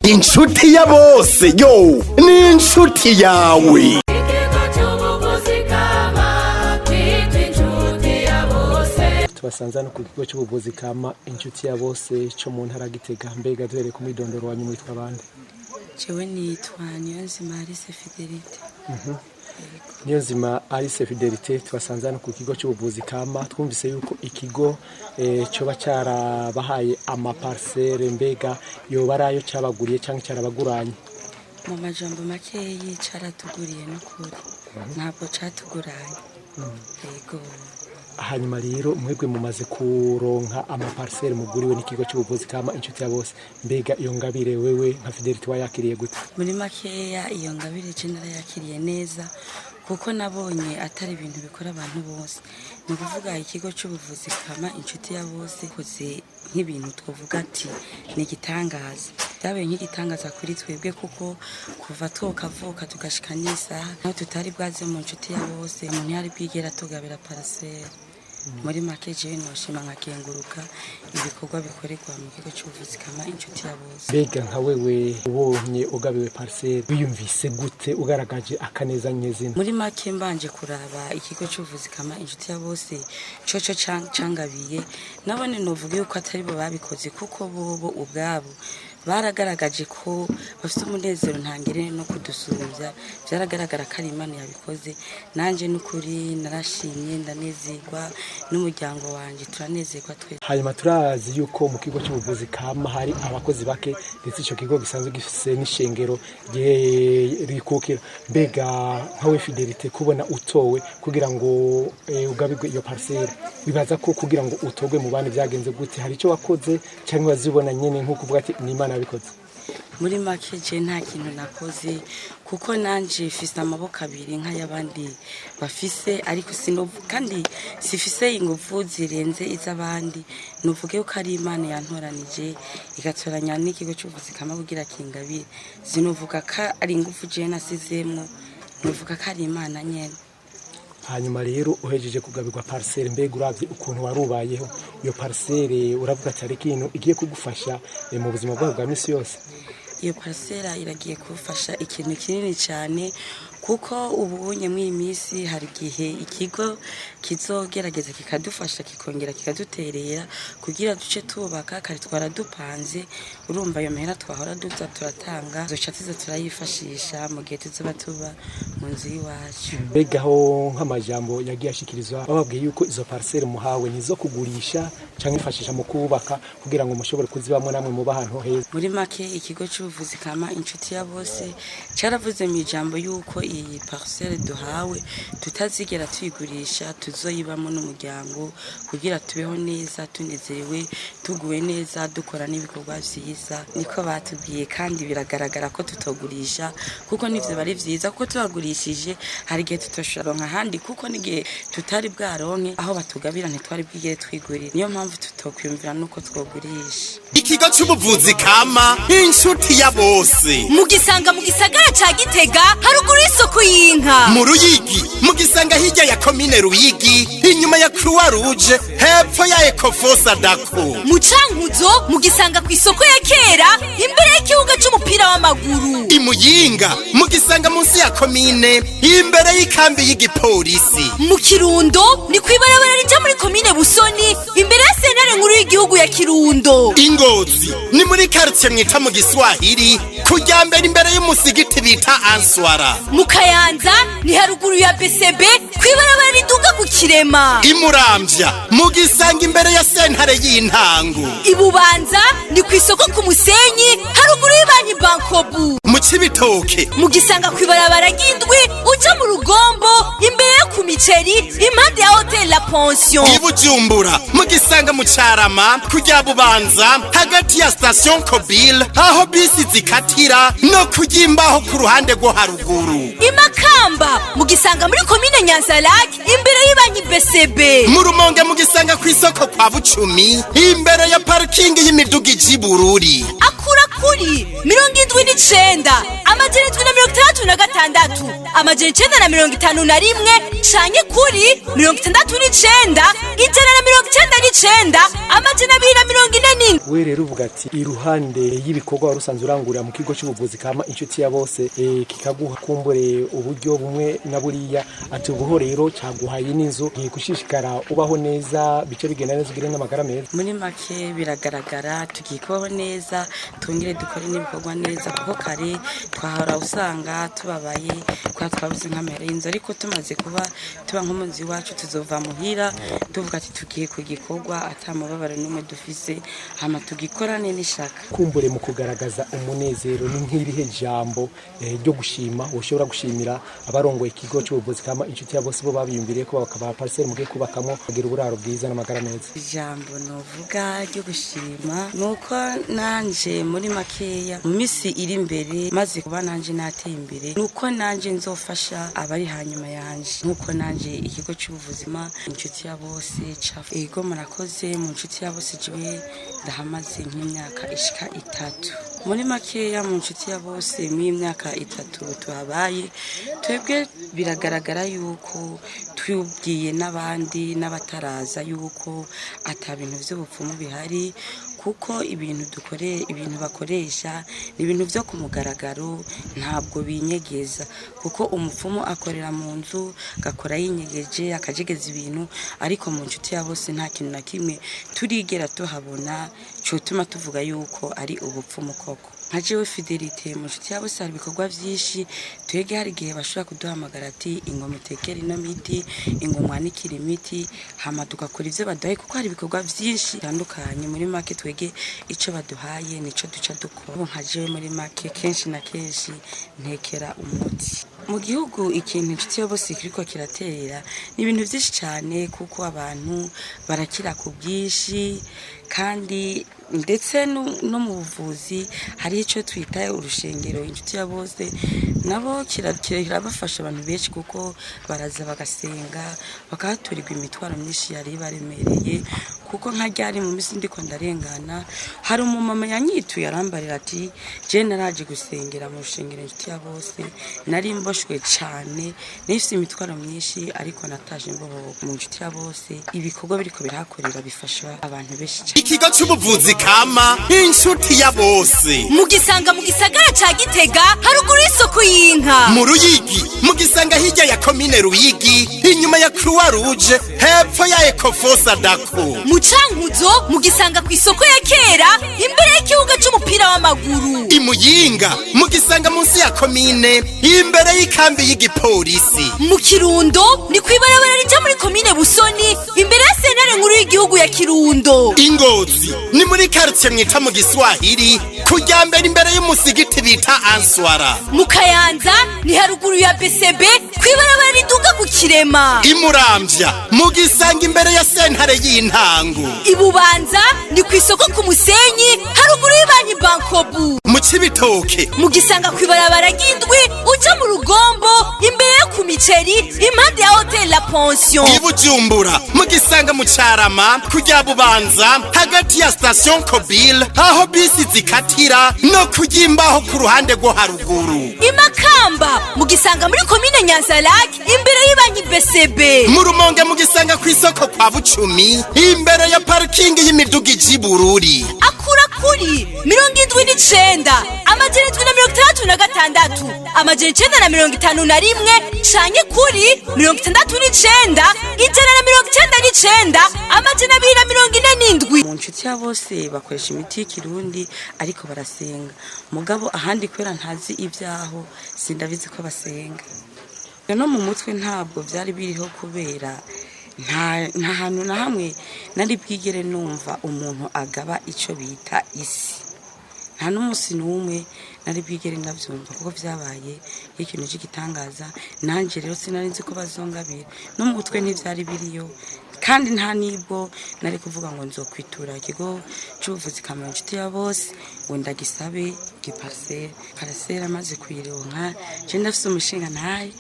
Inshuti ya bose yo ni inshuti yawe. Ikigo cy'ubuvuzi kama twitwa Inshuti ya Bose. Tubasanze hano ku kigo cy'ubuvuzi kama Inshuti ya Bose cyo mu ntara ya Gitega. Mbega duhereye ku mwidondoro wanyu, mwitwa bande? Jewe nitwa Niyonzima Alice Fidelite. Niyonzima Alice Fidelite, tubasanze hano ku kigo cy'ubuvuzi kama. Twumvise yuko ikigo cyoba cyarabahaye amaparcelle. Mbega yoba ari ayo cyabaguriye cyangwa cyarabaguranye? Mu majambo makeyi, caratuguriye n'ukuri, ntabwo catuguranye, yego. Hanyuma rero mwebwe mumaze kuronka amaparcelle muguriwe n'ikigo cy'ubuvuzi kama Inshuti ya Bose. Mbega iyo ngabire wewe nka Fidelite wayakiriye gute? Muri makeya, iyo ngabire je narayakiriye neza, kuko nabonye atari ibintu bikora abantu bose. Ni ukuvuga ikigo cy'ubuvuzi kama Inshuti ya Bose koze nk'ibintu twavuga ati ni igitangaza, byabaye nk'igitangaza kuri twebwe, kuko kuva tukavuka tugashika n'isaha aho tutari bwaze mu Nshuti ya Bose, umuntu yari bwigera tugabira parcelle. Muri make, jewe noshima nkakenguruka ibikorwa bikorerwa mu kigo cy'ubuvuzi kama Inshuti ya Bose. Mbega nka wewe ubonye ugabiwe parcelle, wiyumvise gute, ugaragaje akaneza nyezina? Muri make, mbanje kuraba ikigo cy'ubuvuzi kama Inshuti ya Bose coco cangabiye, nabone novuga yuko atari bo babikoze, kuko bobo ubwabo baragaragaje ko bafite umunezero ntangere no kudusumbya. Byaragaragara ko ari Imana yabikoze. Nanjye n'ukuri narashimye, ndanezerwa, n'umuryango wanjye turanezerwa twese. Hanyuma turazi yuko mu kigo cy'ubuvuzi kama hari abakozi bake, ndetse icyo kigo gisanzwe gifise n'ishengero rikukira. Mbega nkawe Fidelite, kubona utowe kugira ngo ugabirwe iyo parcelle, bibaza ko kugira ngo utogwe mu bandi byagenze gute? Hari icyo wakoze cyangwa wazibona nyene nk'uko uvuga ati ni Imana yabikoze? Muri make, je nta kintu nakoze, kuko nanje mfise amaboko abiri nk'ay'abandi bafise, ariko sinovu kandi sifise inguvu zirenze iz'abandi. Nuvuge ko ari Imana yantoranije, igatoranya n'ikigo cy'ubuvuzi kama kugira kingabire. Sinovuga ko ari inguvu je nasizemwo, nuvuga ko ari Imana nyene. Hanyuma rero uhejeje kugabirwa parcelle, mbega uravye ukuntu warubayeho, iyo parcelle uravuga ati hari ikintu igiye kugufasha mu buzima bwawe bwa misi yose? Iyo parcelle iragiye kufasha ikintu kinini cyane, kuko ubu unye muri iyi minsi hari igihe ikigo kizogerageza kikadufasha, kikongera kikaduterera kugira duce tubaka. Kare twara dupanze, urumva ayo mahera twahora duza turatanga, zoca tuza turayifashisha mu gihe tuzoba tuba mu nzu y'iwacu. Mbega aho nk'amajambo yagiye ashikirizwa, bababwiye yuko izo parcelle muhawe nizo kugurisha cyangwa ifashisha mu kubaka kugira ngo mushobore kuzibamo namwe muba ahantu heza? Muri make, ikigo cy'ubuvuzi kama Inshuti ya Bose cyaravuze mu ijambo yuko iyi parcelle duhawe tutazigera tuyigurisha, tuzoyibamo n'umuryango kugira tubeho neza, tunezerewe, tuguwe neza, dukora n'ibikorwa vyiza. Niko batubwiye, kandi biragaragara ko tutogurisha, kuko nivyo bari vyiza, kuko tubagurishije hari igihe tutoshobora ahandi, kuko n'igihe tutari bwaronke aho batugabira ntitwari bwigere twigurira. Niyo mpamvu tutokwiyumvira nuko twogurisha. Ikigo c'ubuvuzi kama Inshuti ya Bose mugisanga mu gisagara ca Gitega, haruguru y'isoko y'inka. Mu Ruyigi mugisanga hirya ya komine Ruyigi, inyuma ya Croix Rouge, hepfo ya Ecofosa Dako. Mu Cankuzo mugisanga ku isoko ya kera, imbere y'ikibuga c'umupira w'amaguru. Imuyinga mugisanga munsi ya komine, imbere y'ikambi y'igipolisi. Mu Kirundo ni kw'ibarabara rija muri komine Busoni, imbere ya sentare nkuru y'igihugu ya Kirundo. Ingozi ni muri quartier mwita mu Giswahili, kujya mbere imbere y'umusigiti bita Answara. Mu Kayanza ni haruguru ya BCB, kw'ibarabara riduga ku Kirema. Imuramvya mugisanga imbere ya sentare y'intango. Ibubanza ni ku isoko ku Musenyi, haruguru y'ibanki Bancobu. Mu Cibitoke mugisanga kw'ibarabara ry'indwi uja mu Rugombo, imbere yo ku miceri, impande ya Hotel La Pension. Ibujumbura mugisanga mu Carama, kujya Bubanza, hagati ya station Kobil aho bisi zikatira no kujya imbaho ku ruhande rwo haruguru. Imakamba mugisanga muri komine Nyanzarake, imbere y'ibanki BCB. Mu Rumonge mugisanga ku isoko kwa Bucumi, imbere ya parikingi y'imiduga ija Ibururi. Akura kuri 79 766 951. Canke kuri 69 199 247. We rero uvuga ati iruhande y'ibikorwa wari usanzwe urangurira mu kigo cy'ubuvuzi kama Inshuti ya Bose, kikaguha kumbure uburyo bumwe na buriya, ati ubuho rero cyaguhaye n'inzu, ugiye gushishikara ubaho neza, bice bigenda neza, ugire n'amagara meza. Muri make biragaragara tugiye kubaho neza, twongere dukore n'ibikorwa neza, kuko kare twahora usanga tubabaye kubera twabuze nk'amahera y'inzu, ariko tumaze kuba tuba nko mu nzu iwacu, tuzova muhira tuvuga ati tugiye ku gikorwa ata mubabaro n'umwe dufise, hama tugikorane n'ishaka. Kumbure mu kugaragaza umunezero, ni nk'irihe jambo ryo gushima ushobora gushimira abarongoye ikigo cy'ubuvuzi kama Inshuti ya Bose, bo babiyumviriye ko bakabaha parcelle mugiye kubakamo, bagira uburaro bwiza n'amagara meza? Ijambo novuga ryo gushima ni uko nanje muri makeya mu minsi iri imbere, maze kuba nanje nateye imbere, ni uko nanje nzofasha abari hanyuma yanje, nk'uko nanje ikigo cy'ubuzima Inshuti ya Bose ca ego. Murakoze. Mu Nshuti ya Bose jewe ndahamaze nk'imyaka ishika 3. Muri makeya mu Nshuti ya Bose mw'iyi myaka 3 tuhabaye, twebwe biragaragara yuko tubwiye n'abandi n'abataraza yuko ata bintu by'ubupfumu bihari, kuko ibintu dukore, ibintu bakoresha ni ibintu byo ku mugaragaro, ntabwo binyegeza, kuko umupfumu akorera mu nzu, agakora yinyegeje, akajegeza ibintu, ariko mu Nshuti ya Bose nta kintu na kimwe turigera tuhabona cyotuma tuvuga yuko ari ubupfumu koko. Nka jewe Fidelite, mu Nshuti ya Bose hari ibikorwa byinshi twebwe, hari igihe bashobora kuduhamagara ati ingoma utekere ino miti, ingoma mwanikire imiti, hama tugakora ibyo baduhaye, kuko hari ibikorwa byinshi bitandukanye. Muri make twebwe icyo baduhaye nico duca dukora. Ubu nka jewe muri make kenshi na kenshi ntekera umuti. Mu gihugu ikintu Inshuti ya Bose kiriko kiraterera ni ibintu byinshi cyane, kuko abantu barakira ku bwinshi, kandi ndetse no mu buvuzi hari icyo twita urushengero Inshuti ya Bose, nabo kirabafasha abantu benshi, kuko baraza bagasenga, bakahaturirwa imitwaro myinshi yari ibaremereye. Kuko nka ryari mu minsi ndiko ndarengana, hari umumama yanyituye arambarira ati je naraje gusengera mu rushengero Inshuti ya Bose, nari mboshwe cyane, nifise imitwaro myinshi, ariko nataje mboho. Mu Nshuti ya Bose ibikorwa biriko birahakorera bifasha abantu benshi cyane. Ikigo c'ubuvuzi kama Inshuti ya Bose Mugisanga mu gisagara ca Gitega, haruguru y'isoko y'inka. Mu Ruyigi mugisanga hirya ya komine Ruyigi, inyuma ya Croix Rouge, hepfo ya Ecofosa Dako. Mu Cankuzo mugisanga ku isoko ya kera, imbere y'ikibuga c'umupira w'amaguru. Imuyinga mugisanga munsi ya komine, imbere y'ikambi y'igipolisi. Mu Kirundo ni kw'ibarabara rija muri komine Busoni, imbere ya sentare nkuru y'igihugu ya Kirundo. Ingozi ni muri quartier mwita mu Giswahili, kujya mbere imbere y'umusigiti bita Answara. Mu Kayanza ni haruguru ya BCB, kw'ibarabara riduga ku Kirema. Imuramvya mugisanga imbere ya sentare y'intango. Ibubanza ni ku isoko ku Musenyi, haruguru y'ibanki Bankobu. Mu Cibitoke mugisanga kw'ibarabara ry'indwi uja mu Rugombo, imbere yo ku miceri, impande ya Hotel La Pension. Ibujumbura mugisanga mu Carama, kujya Bubanza, hagati ya station Kobil aho bisi zikatira, no kujya imbaho ku ruhande rwo haruguru. Imakamba mugisanga muri komine Nyanzarake, imbere y'ibanki BCB. Mu Rumonge mugisanga ku isoko kwa Bucumi, imbere ya parikingi y'imiduga ija Ibururi. Akura kuri 79 766 951 canke kuri 69 199 247. Mu Nshuti ya Bose bakoresha imiti y'ikirundi, ariko barasenga. Mugabo ahandi kubera ntazi ibyaho, sindabizi ko basenga. No mu mutwe ntabwo byari biriho, kubera nta hantu na hamwe nari bwigere numva umuntu agaba icyo bita isi. Nta n'umunsi n'umwe nari bwigere ndabyumva, kuko byabaye nk'ikintu cy'igitangaza. Nanjye rero sinari nzi ko bazongabira, no mu mutwe ntibyari biriyo, kandi nta nibwo nari kuvuga ngo nzokwitura ikigo cy'ubuvuzi kama Inshuti ya Bose ngo ndagisabe giparcelle. Parcelle amaze kuyironka, je ndafise umushinga ntaye.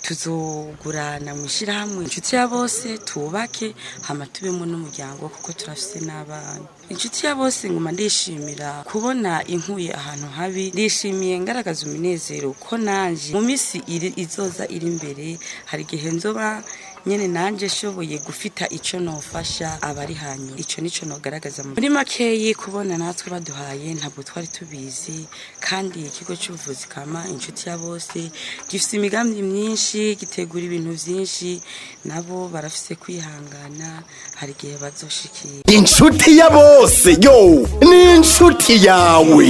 Tuzogurana mu ishyirahamwe Inshuti ya Bose, tubake, hama tubemo n'umuryango, kuko turafise n'abana. Inshuti ya Bose, nguma ndishimira kubona inkuye ahantu habi. Ndishimiye, ngaragaza umunezero ko nanje mu minsi iri izoza iri imbere hari igihe nzoba nyene nanje shoboye gufita ico nofasha abari hanyuma. Ico nico nogaragaza muri makeyi. Kubona natwe baduhaye, ntabwo twari tubizi. Kandi ikigo c'ubuvuzi kama Inshuti ya Bose gifise imigambi myinshi, gitegura ibintu vyinshi. Nabo barafise kwihangana, hari igihe bazoshikira. Inshuti ya Bose yo ni inshuti yawe.